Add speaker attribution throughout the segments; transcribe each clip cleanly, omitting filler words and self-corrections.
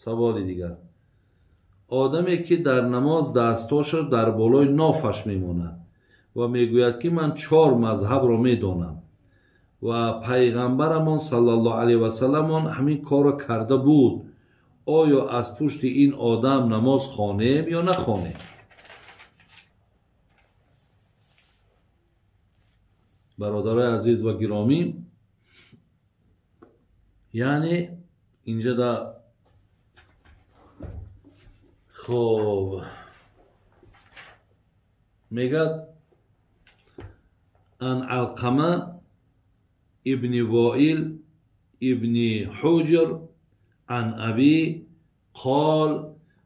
Speaker 1: Саволи дигар: одаме ки дар намоз дастошаш дар болои нофаш мемонад ва мегӯяд, ки ман чор мазҳабро медонам ва пайғамбарамон саллаллоҳу алайҳи васалламон ҳамин корро карда буд, оё аз пушти ин одам намоз хонем ё нахонем? Бародарои азиз ва гиромӣ, яъне инҷа да хоб мегӯяд: ан Алқама ибни Воил ибни Ҳуҷр ан аби қол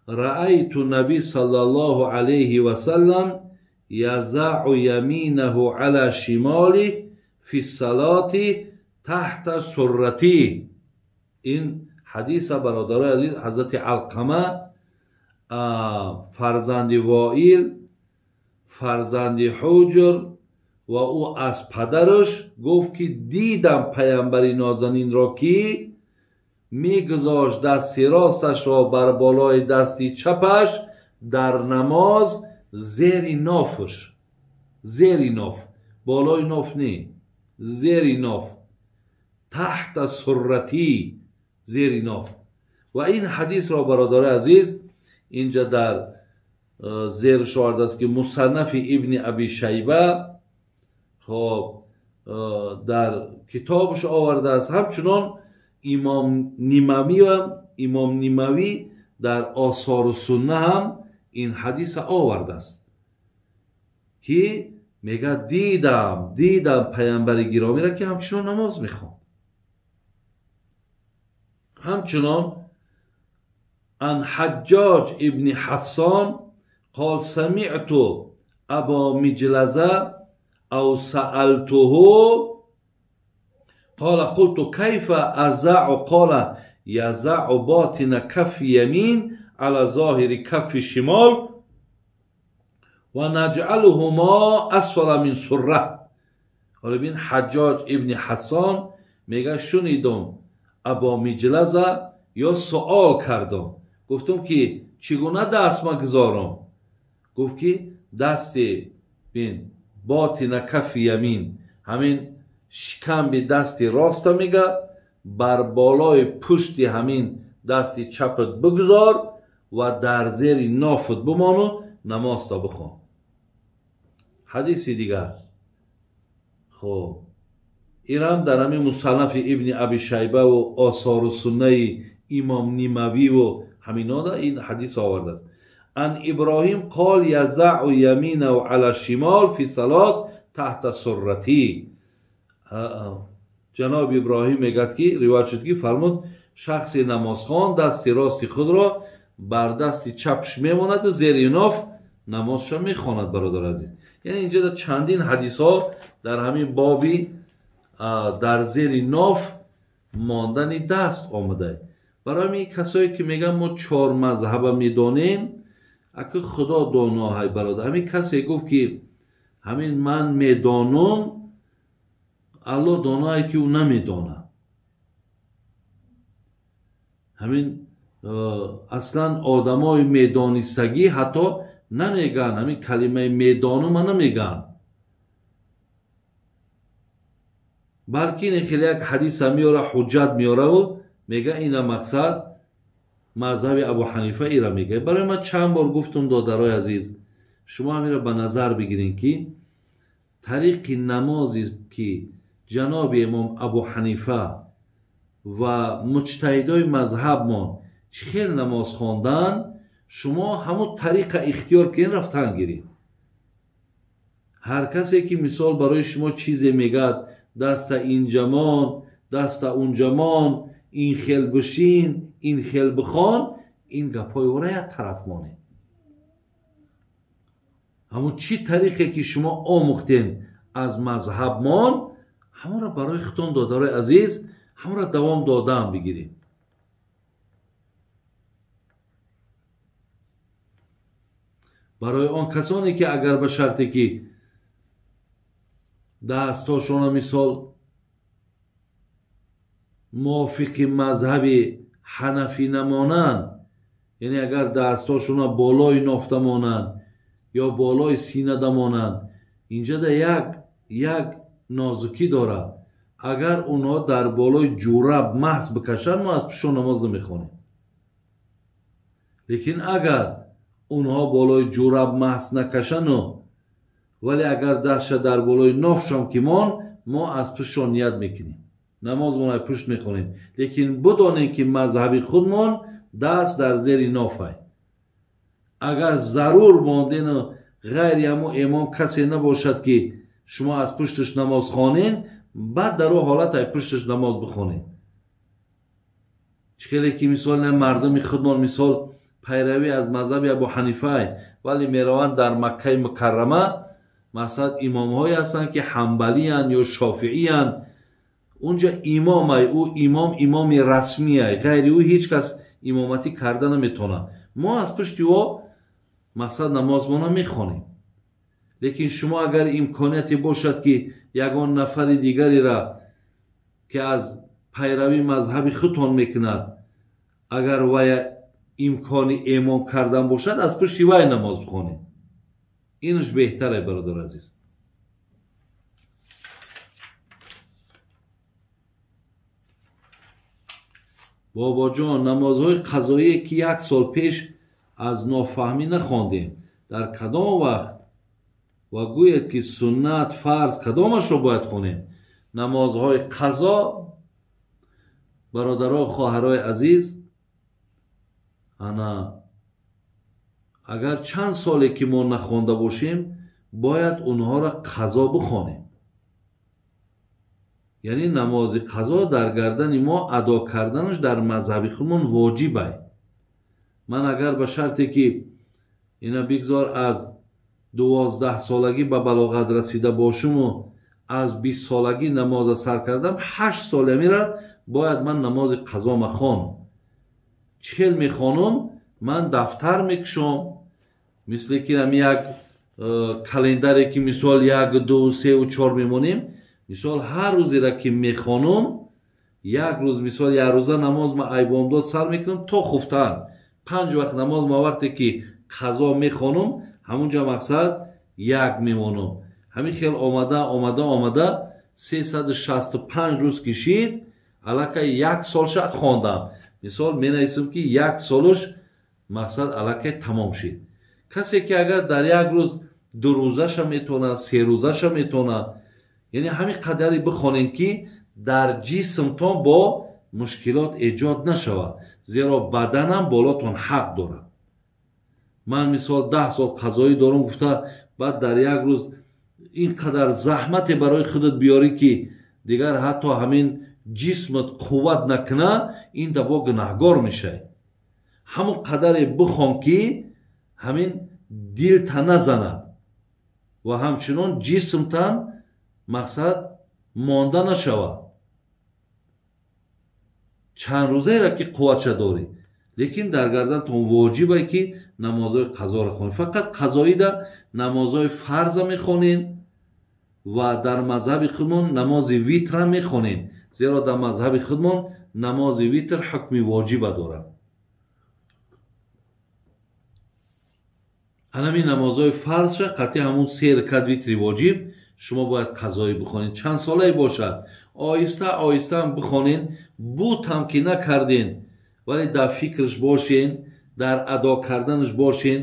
Speaker 1: раайту наби саллаллоҳу алайҳи васаллам язау яминаҳу ала шимоли фи салоти таҳта суррати. Ин ҳадиса, бародарои азиз, ҳазрати Алқама фарзанди Воил, фарзанди Ҳуҷр, ва ӯ аз падараш гуфт, ки дидам паямбари нозанинро, ки мегузошт дасти росташро бар болои дасти чапаш дар намоз зери нофаш, зери ноф, болои ноф не, зери ноф, таҳта сурратӣ, зери ноф. Ва ин ҳадисро, бародарои азиз, инҷа дар зерш овардааст, ки Мусаннафи Ибни Аби Шайба хоб дар китобаш овардааст. Ҳамчунон Имом Нимавӣ дар Осору сунна ҳам ин ҳадиса овардааст, ки мегӯяд: дидам паямбари гиромиро, ки ҳамчунон намоз мехонд. Ҳамчунон ан Ҳаҷҷоҷ ибни Ҳассон қол самиъту Або Миҷлаза ав саалтуҳу қола қулту кайфа азау, қола язау ботина каффи ямин ала зоҳири каффи шимол ва наҷъалуҳумо асфала мин сурра. Ҳола бин, Ҳаҷҷоҷ ибни Ҳассон мега: шунидум Або Миҷлаза ё суол кардам, гуфтам, ки чӣ гуна даст магузорам? Гуфт, ки дасти бин ботина каффи ямин, ҳамин шикамби дасти роста, мега, бар болои пушти ҳамин дасти чапат бигузор ва дар зери нофат бимону намозта бихон. Ҳадиси дигар, хоб, инам дар ҳамин Мусаннафи Ибни Аби Шайбаву Осору суннаи Имом Нимавиву ҳаминода ин ҳадис овардааст. Ан Иброҳим қол язау яминау ала шимол фи салот таҳта сурратӣ. Ҷаноби Иброҳим мегӯяд, ки ривоят шуд, ки фармуд: шахси намозхон дасти рости худро бар дасти чапш мемонаду зери ноф намозша мехонад. Бародар азиз, яъне инҷо чандин ҳадисҳо дар ҳамин боби дар зери ноф мондани даст омада. Барои ҳамин касое ки мегӯянд мо чор мазҳаба медонем, ака, Худо доноҳай, бародар. Ҳамин касе гуфт, ки ҳамин ман медонам, Аллоҳ доноае, ки ӯ намедонад. Ҳамин аслан одамои медонистагӣ ҳатто намегӯянд, ҳамин калимаи медонума намегӯянд, балки ин хеле як ҳадиса меёра, ҳуҷҷат меёраву мега ина мақсад мазҳаби Абу Ҳанифа ира мега. Барои ман чанд бор гуфтум, додарои азиз, шумо ҳаминро ба назар бигирем, ки тариқи намозе ки ҷаноби имом Абу Ҳанифа ва муҷтаҳидои мазҳабмон чӣ хел намоз хондан, шумо ҳамун тариқа ихтиёр кунед, рафтан гиред. Ҳар касе ки мисол барои шумо чизе мегӯяд, даста инҷамон, даста унҷамон, ин хел бишин, ин хел бихон, ин гапҳои ӯра як тараф монед. Ҳамун чӣ тариқе ки шумо омӯхтен аз мазҳабмон, ҳамонро барои худтон, додарои азиз, ҳамонро давом додаам бигиред. Барои он касоне ки агар ба шарте ки дастҳошона мисол мувофиқи мазҳаби ҳанафӣ намонанд, яъне агар дастҳошона болои нофта монанд ё болои синада монанд, инҷода як нозукӣ дорад. Агар онҳо дар болои ҷураб маҳз бикашанд, мо аз пушон намоз намехонем. Лекин агар онҳо болои ҷураб маҳз накашану вале агар дастша дар болои нофшам ки мон, мо аз пуштшон ният мекунем, намозмон аз пушт мехонем. Лекин бидонем ки мазҳаби худмон даст дар зери нофай. Агар зарур мондену ғайри ҳамо имом касе набошад ки шумо аз пушташ намоз хонен, баъд дар о ҳолат ай пушташ намоз бихонед. Чӣ хеле ки мисол на мардуми худмон мисол пайравӣ аз мазҳаби Абу Ҳанифай, вале мераванд дар Маккаи Мукаррама, масалан имомҳое ҳастанд ки ҳанбалиянд ё шофииянд. Унҷа имомай, ӯ имом имоми расмиай, ғайри ӯ ҳеҷ кас имоматӣ карда наметавонад. Мо аз пушти ӯ мақсад намозмона мехонем. Лекин шумо агар имконияте бошад ки ягон нафари дигарера ки аз пайравӣ мазҳаби худтон мекунад, агар вай имкони имом кардан бошад, аз пушти вай намоз бихонед. Инаш беҳтаре, бародар азиз. Бобоҷон, намозҳои қазоие ки як сол пеш аз нофаҳмӣ нахондем, дар кадом вақт ва гӯед ки суннат, фарз кадомашро бояд хонем? Намозҳои қазо, бародаро, хоҳарои азиз, ана агар чанд соле ки мо нахонда бошем, бояд онҳоро қазо бихонем. Яъне намози қазо дар гардани мо адо карданаш дар мазҳаби худмон воҷибай. Ман агар ба шарте ки ина бигзор аз 12 солагӣ ба балоғат расида бошуму аз 20 солагӣ намоза сар кардам, 8 сола мера бояд ман намози қазо махонам. Чӣ хел мехонам? Ман дафтар мекушам, мисле ки ами як календаре ки мисол 1, 2, 3 4 мемонем, мисол ҳар рӯзеро ки мехонам, як рӯз мисол як рӯза намоз ма айбомдод сар мекунам то хуфтан. 5 вақт намоз ма вақте ки қазо мехонам, ҳамунҷа мақсад як мемонам. Ҳамин хел омада омада омада 365 рӯз кишид, аллакай як солша хондам. Мисол менависам ки як солуш мақсад аллакай тамом шид. Касе ки агар дар як рӯз 2 рӯзаша метавонад, 3 рӯзаша метавонад, яъне ҳамин қадаре бихонем ки дар ҷисмтон бо мушкилот эҷод нашавад, зеро баданам болотон ҳақ дорад. Ман мисол 10 сол қазоӣ дорам гуфта, баъд дар як рӯз ин қадар заҳмате барои худат биёрӣ ки дигар ҳатто ҳамин ҷисмат қувват накуна, ин да бо гунаҳгор мешавӣ. Ҳамон қадаре бихон ки ҳамин дилта назанад ва ҳамчунон ҷисмтан мақсад монда нашавад. Чанд рӯзаеро ки қувватша дорӣ, лекин дар гардантон воҷибе ки намозҳои қазоро хонед. Фақат қазоида намозҳои фарза мехонед ва дар мазҳаби худмон намози витра мехонед, зеро дар мазҳаби худмон намози витр ҳукми воҷиба дорад. Анами намозҳои фарзша қатъи ҳамун 3 ракат витри воҷиб шумо бояд қазоӣ бихонед. Чанд солае бошад, оҳиста оҳиста ҳам бихонед, бут ҳам ки накарден, вале дар фикраш бошен, дар адо карданаш бошен.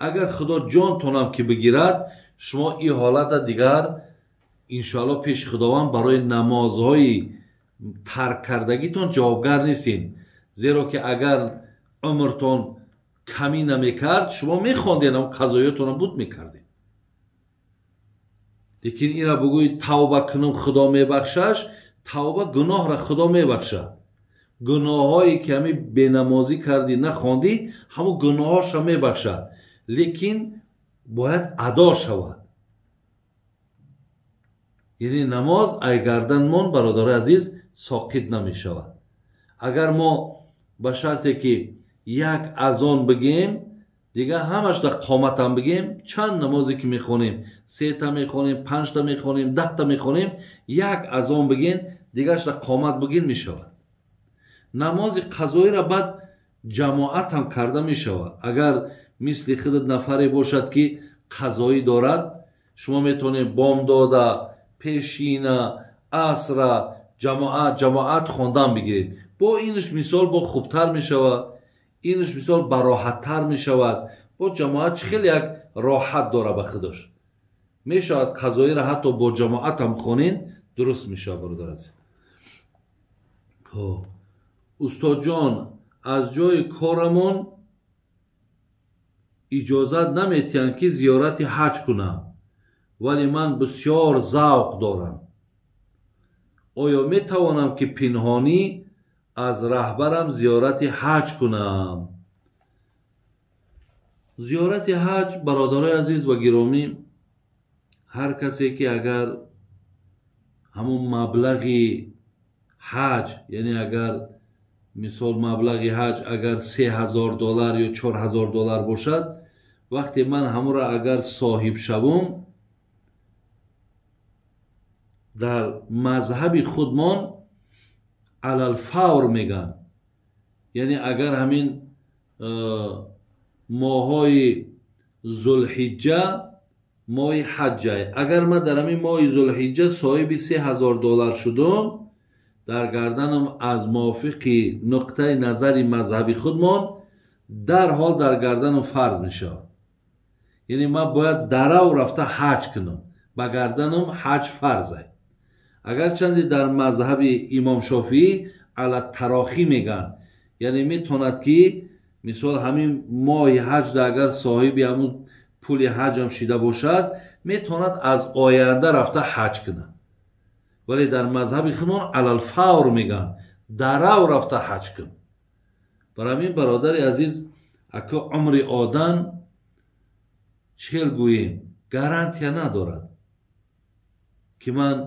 Speaker 1: Агар худо ҷонтонам ки бигирад, шумо ин ҳолата дигар иншоалло пеши худованд барои намозҳои тарк кардагитон ҷавобгар нестед. Зеро ки агар умртон камӣ намекард, шумо мехондед, ҳам қазоиётонро буд мекардед. Лекин инро бигӯед тавба кунам, худо мебахшаш, тавба гуноҳро худо мебахшад. Гуноҳҳое ки ҳамин бенамозӣ кардӣ, нахондӣ, ҳамон гуноҳҳоша мебахшад, лекин бояд адо шавад. Яъне намоз ай гарданмон, бародарои азиз, соқит намешавад. Агар мо ба шарте ки як азон бигем, дигар ҳамаш дар қоматам бигем, чанд намозе ки мехонем, 3та мехонем, 5та мехонем, 10та мехонем, як азон бигем, дигараш дар қомат бигем мешавад. Намози қазоиро баъд ҷамоат ҳам карда мешавад. Агар мисли худат нафаре бошад, ки қазоӣ дорад, шумо метавонед бомдода, пешина, асра ҷамоат хондан бигиред. Бо инаш мисол бо хубтар мешавад, инаш мисол бароҳаттар мешавад. Бо ҷамоат хеле як роҳат дора ба худаш. Мешавад қазоиро ҳатто бо ҷамоат ҳам хонен, дуруст мешавад, бародар азиз. Устодҷон, аз ҷои корамон иҷозат наметиҳанд, ки зиёрати ҳаҷ кунам, вале ман бисёр завқ дорам. Оё метавонам, ки пинҳонӣ аз раҳбарам зиёрати ҳаҷ кунам? Зиёрати ҳаҷ, бародарои азиз ва гиромӣ, ҳар касе ки агар ҳамун маблағи ҳаҷ, яъне агар мисол маблағи ҳаҷ агар $3000 ё $4000 бошад, вақте ман ҳамуро агар соҳиб шавум, дар мазҳаби худмон алалфавр меган. Яъне агар ҳамин моҳҳои зулҳиҷҷа, моҳи ҳаҷҷа, агар ман дар ҳамин моҳи зулҳиҷҷа соҳиби $3000 шудум, дар гарданам аз мувофиқи нуқтаи назари мазҳаби худмон дарҳол дар гарданам фарз мешавад. Яъне ман бояд дарав рафта ҳаҷ кунам, ба гарданам ҳаҷ фарзай. Агарчанде дар мазҳаби имом Шофиӣ ала тарохӣ меган, яъне метавонад ки мисол ҳамин моҳи ҳаҷда агар соҳиби ҳамун пули ҳаҷам шида бошад, метавонад аз оянда рафта ҳаҷ кунад. Вале дар мазҳаби худмон алалфавр меган, дарав рафта ҳаҷ кун. Барои ҳамин, бародари азиз, ака умри одам чӣ хел гӯем, гарантия надорад, ки ман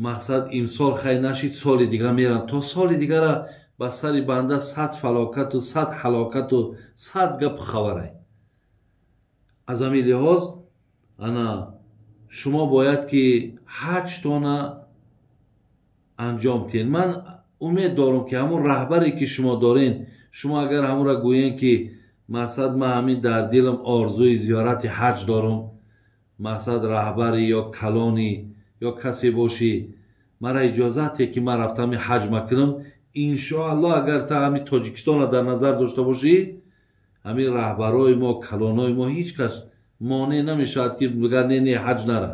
Speaker 1: мақсад имсол хай нашид, соли дига мерам. То соли дигара ба сари банда 100 фалокату 100 ҳалокату 100 гапу хабарай. Аз ҳамин лиҳоз ана шумо бояд ки ҳаҷтона анҷом диҳед. Ман умед дорам, ки ҳамун раҳбаре ки шумо дорен, шумо агар ҳамонро гӯен, ки мақсад ман ҳамин дар дилам орзуи зиёрати ҳаҷ дорам, мақсад раҳбари ё калони ё касе бошӣ, мара иҷозат те, ки ман рафтам ҳаҷ макунам, иншоаллоҳ агар та ҳамин Тоҷикистонро дар назар дошта бошӣ, ҳамин раҳбарои мо, калонои мо ҳеҷ кас монеъ намешавад, ки бигӯяд не, не, ҳаҷ нара.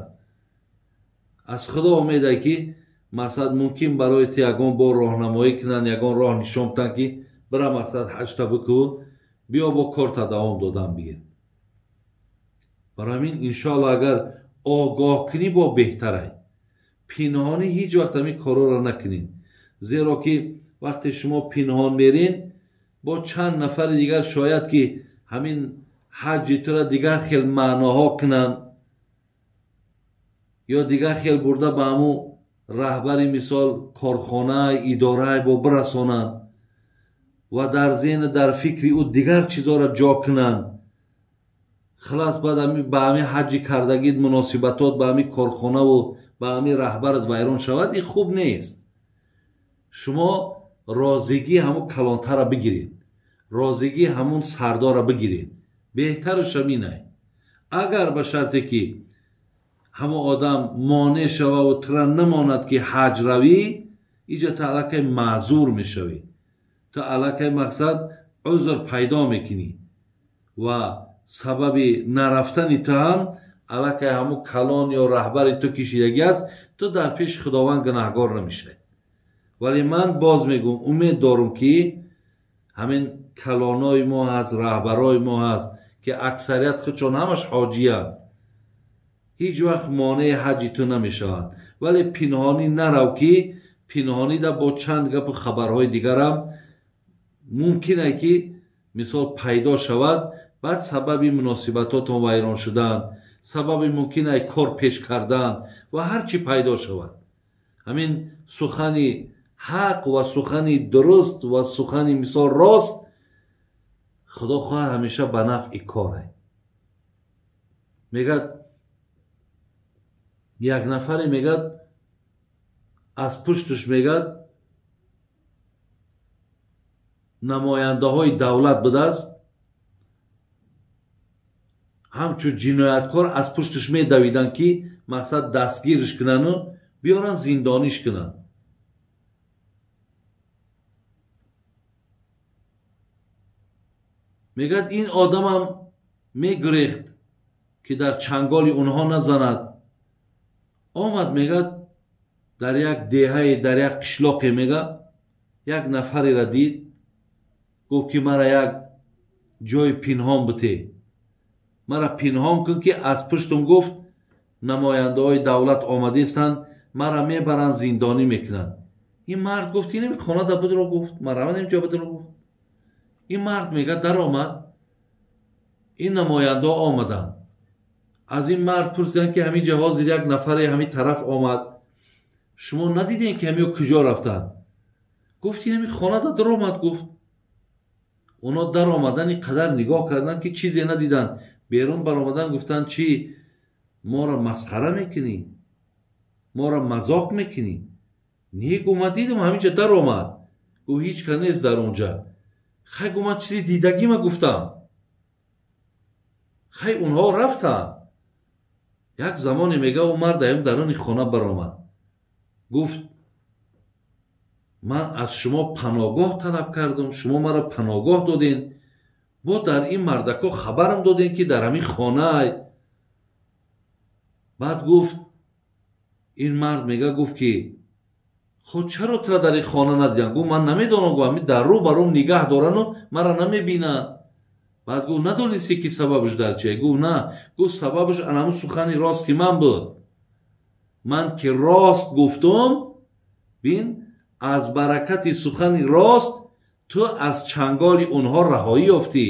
Speaker 1: Аз Худо умеде, ки мақсад мумкин барои ту ягон бор роҳнамоӣ кунанд, ягон роҳ нишон биданд, ки бира мақсад ҳаҷта бикӯ, биё бо корта давом додан бигир. Барои ҳамин иншоаллоҳ агар огоҳ кунӣ бо беҳтарай. Пинҳонӣ ҳеҷ вақт ҳамин корҳоро накунед, зеро ки вақте шумо пинҳон мерин, бо чанд нафари дигар шояд ки ҳамин ҳаҷи тура дигар хел маъноҳо кунанд ё дигар хел бурда ба ҳамун раҳбари мисол корхона, идорае бо бирасонанд ва дар зеҳн, дар фикри ӯ дигар чизҳоро ҷо кунанд. Хилас баъд ба ҳамин ҳаҷи кардагит муносибатот ба ҳамин корхонаву ба ҳамин раҳбарат вайрон шавад, ин хуб нест. Шумо розигии ҳамун калонтарро бигиред, розигии ҳамун сардорро бигиред, беҳтараш ҳаминай. Агар ба шарте ки ҳамон одам монеъ шававу тура намонад, ки ҳаҷ равӣ, иҷа ту аллакай маъзур мешавӣ, ту аллакай мақсад узр пайдо мекунӣ ва сабаби нарафтани ту ҳам аллакай ҳамун калон ё раҳбари ту кишидагӣ аст, ту дар пеши Худованд гунаҳгор намешавӣ. Вале ман боз мегӯм, умед дорам, ки ҳамин калонои мо ҳаст, раҳбарои мо ҳаст, ки аксарият худшон ҳамаш ҳоҷиянд, ҳеҷ вақт монеи ҳаҷи ту намешаванд. Вале пинҳонӣ нарав, ки пинҳонида бо чанд гапу хабарҳои дигарам мумкин ай, ки мисол пайдо шавад, баъд сабаби муносибатотон вайрон шудан, сабаби мумкин ай кор пеш кардан ва ҳар чӣ пайдо шавад. Ҳамин сухани ҳақ ва сухани дуруст ва сухани мисол рост, Худо хоҳад, ҳамеша ба нафъи корай. Мегӯяд як нафаре, мегӯяд аз пуштуш мегӯяд Намояндаҳои давлат будааст, ҳамчун ҷинояткор аз пушташ медавиданд, ки мақсад дастгирш кунану биёранд зиндониш кунанд. Мегӯяд ин одамам мегурехт, ки дар чанголи онҳо назанад. Омад, мегӯяд, дар як деҳае, дар як қишлоқе, мегӯяд, як нафареро дид, гуфт ки мара як ҷои пинҳон бите, мара пинҳон кун, ки аз пуштум, гуфт, намояндаҳои давлат омадистанд, мара мебаранд, зиндонӣ мекунанд. Ин мард гуфт, инами хонада будро, гуфт, мара инҷо будро, гуфт. Ин мард, мегӯяд, даромад, ин намояндаҳо омаданд. Аз ин мард пурсиданд, ки ҳамин ҷо ҳозир як нафаре ҳамин тараф омад, шумо надидем, ки ҳамиё куҷо рафтанд? Гуфт, ин ҳамин хонада даромад, гуфт. Оно даромадан ин қадар нигоҳ карданд, ки чизе надиданд. Берун баромадан, гуфтанд, чӣ моро масхара мекунӣ, моро мазоқ мекунӣ? Не, гуфт, ман дидам ҳамин ҷо даромад. Гуфт, ҳеҷ кас нест дар онҷа. Хай, гуфт, ман чизи дидагима гуфтам. Хай, онҳо рафтанд. Як замоне, мега, ӯ мард ҳам даруни хона баромад, гуфт, ман аз шумо паноҳгоҳ талаб кардам, шумо маро паноҳгоҳ доден, бо дар ин мардако хабарам доден, ки дар ҳамин хонай. Баъд гуфт, ин мард, мега, гуфт, ки хо чаро тура дар ин хона надидам? Гуфт, ман намедонам, гуфт, ҳамин дар рӯ ба рӯм нигаҳ дорану маро намебинанд. Баъд гуфт, надонисти, ки сабабаш дар чие? Гуфт, на. Гуфт, сабабаш анамун сухани рости ман буд. Ман ки рост гуфтум, бин, аз баракати сухани рост ту аз чанголи онҳо раҳоӣ ёфтӣ,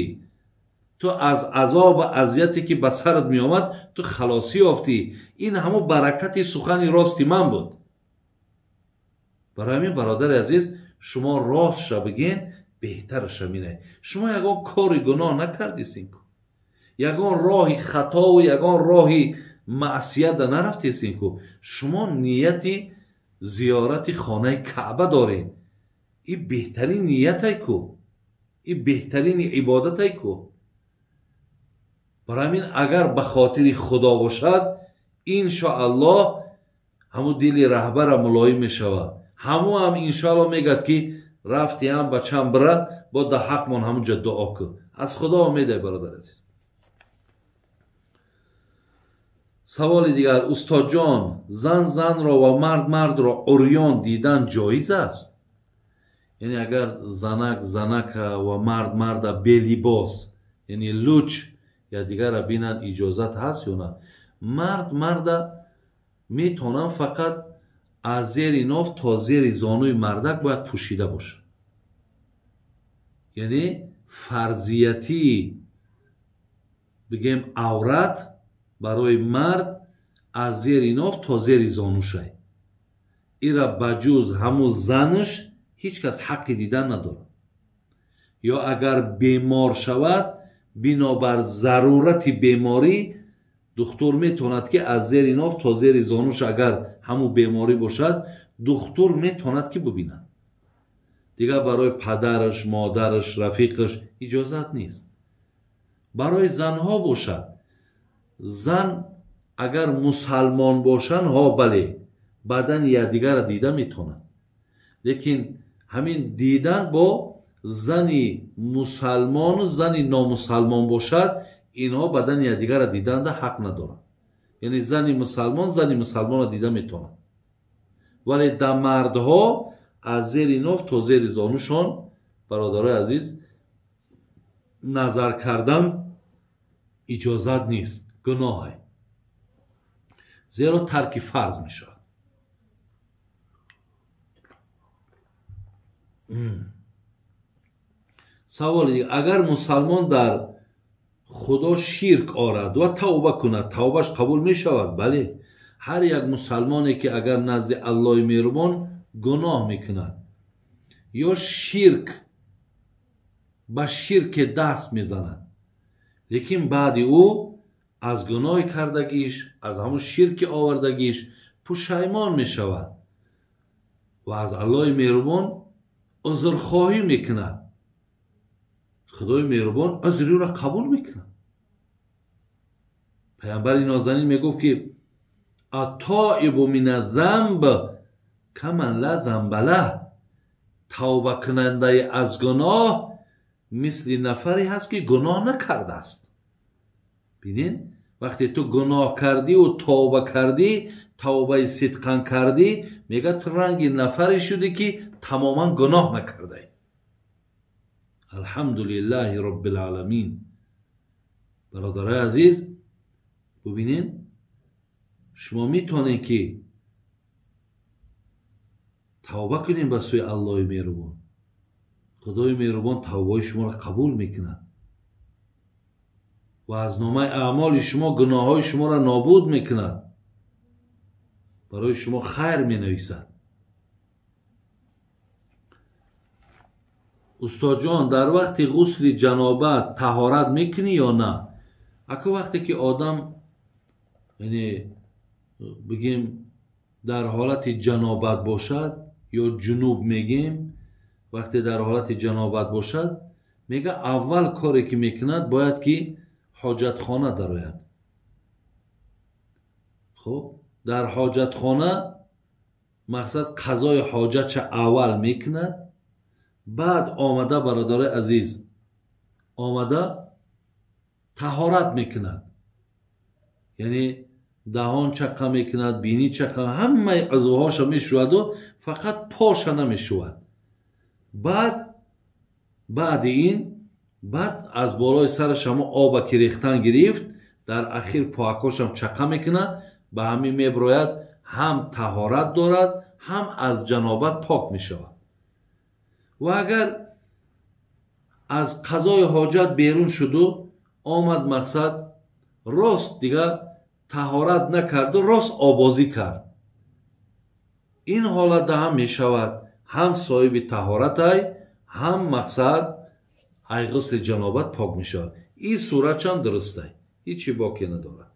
Speaker 1: ту аз азобу азияте, ки ба сарат меомад, ту халосӣ ёфтӣ. Ин ҳамун баракати сухани рости ман буд. Барои ҳамин, бародари азиз, шумо ростша биген, беҳтарша минай. Шумо ягон кори гуноҳ накардисин, ку ягон роҳи хатову ягон роҳи маъсията нарафтесин, ку шумо нияти зиёрати хонаи Каъба доред. Ин беҳтарин ниятай ку, ин беҳтарини ибодатай ку. Барои ҳамин, агар ба хотири Худо бошад, иншоаллоҳ ҳамун дили раҳбара мулоим мешавад. Ҳамун ҳам иншоаллоҳ мегӯяд, ки рафти ҳам бачам бира, бо дар ҳақмон ҳамунҷа дуо кун. Аз Худо умедай, бародар азиз. Саволи дигар: устодҷон, зан занро ва мард мардро урён дидан ҷоиз аст? Яъне агар занак занака ва мард марда белибос, яъне луч я дигара бинанд, иҷозат ҳаст ё на? Мард марда метавонанд, фақат аз зери ноф то зери зонуи мардак бояд пӯшида бошад. Яъне фарзиятии, бигем, аврат барои мард аз зери ноф то зери зонушай. Ира ба ҷуз ҳамун занаш ҳеҷ кас ҳаққи дидан надорад. Ё агар бемор шавад, бинобар зарурати беморӣ, духтур метавонад, ки аз зери ноф то зери зонуш агар ҳамун беморӣ бошад, духтур метавонад, ки бибинад. Дигар барои падараш, модараш, рафиқаш иҷозат нест. Барои занҳо бошад, зан агар мусалмон бошанд, ҳо, бале, бадани якдигарро дида метавонад. Лекин ҳамин дидан бо зани мусалмону зани номусалмон бошад, инҳо бадани якдигарро диданда ҳақ надоранд. Яъне зани мусалмон зани мусалмонро дида метавонад, вале дар мардҳо аз зери ноф то зери зонушон, бародарои азиз, назар кардан иҷозат нест, гуноҳе, зеро тарки фарз мешавад. Саволи дигар: агар мусалмон дар Худо ширк орад ва тавба кунад, тавбаш қабул мешавад? Бале, ҳар як мусалмоне, ки агар назди Аллоҳи меҳрубон гуноҳ мекунад ё ширк ба ширке даст мезанад, лекин баъди ӯ аз гуноҳи кардагиш, аз ҳамун ширки овардагиш пушаймон мешавад ва аз Аллоҳи меҳрубон узрхоҳӣ мекунад. Худои меҳрубон узри ӯро қабул мекунад. Паямбари нозанин мегуфт ки аттоибу мин аззамб каман ла замба лаҳ, тавбакунандаи аз гуноҳ мисли нафаре ҳаст ки гуноҳ накардааст. Бинед, вақте ту гуноҳ кардиву тавба кардӣ, тавбаи сидқан кардӣ, мегӯяд ту ранги нафаре шудӣ ки тамоман гуноҳ накардаӣ. Алҳамдулиллаҳи роббил оламин. Бародарои азиз, бубинед, шумо метавонед ки тавба кунед ба сӯи Аллоҳи меҳрубон. Худои меҳрубон тавбаи шуморо қабул мекунад ва аз номаи аъмоли шумо гуноҳҳои шуморо нобуд мекунад, барои шумо хайр менависад. Устодҷон, дар вақти ғусли ҷанобат таҳорат мекунӣ ё на? Ака вақте ки одам, яъне бигем, дар ҳолати ҷанобат бошад ё ҷунуб мегем, вақте дар ҳолати ҷанобат бошад, мега аввал коре ки мекунад бояд ки ҳоҷатхона дарояд. Хуб, дар ҳоҷатхона мақсад қазои ҳоҷатша аввал мекунад, баъд омада, бародарои азиз, омада таҳорат мекунад, яъне даҳон чақа мекунад, бинӣ чақа, ҳамаи узвҳоша мешӯяду фақат поша намешӯяд. Баъди ин баъд аз болои сараш ҳамо оба ки рехтан гирифт, дар ахир поакошам чақа мекунад, ба ҳамин меброяд, ҳам таҳорат дорад, ҳам аз ҷанобат пок мешавад. Ва агар аз қазои ҳоҷат берун шуду омад, мақсад рост дига таҳорат накарду рост обозӣ кард, ин ҳолатда ҳам мешавад, ҳам соҳиби таҳоратай, ҳам мақсад ай ғусли ҷанобат пок мешавад. Ин суратчам дурустай, ҳечи боке надорад.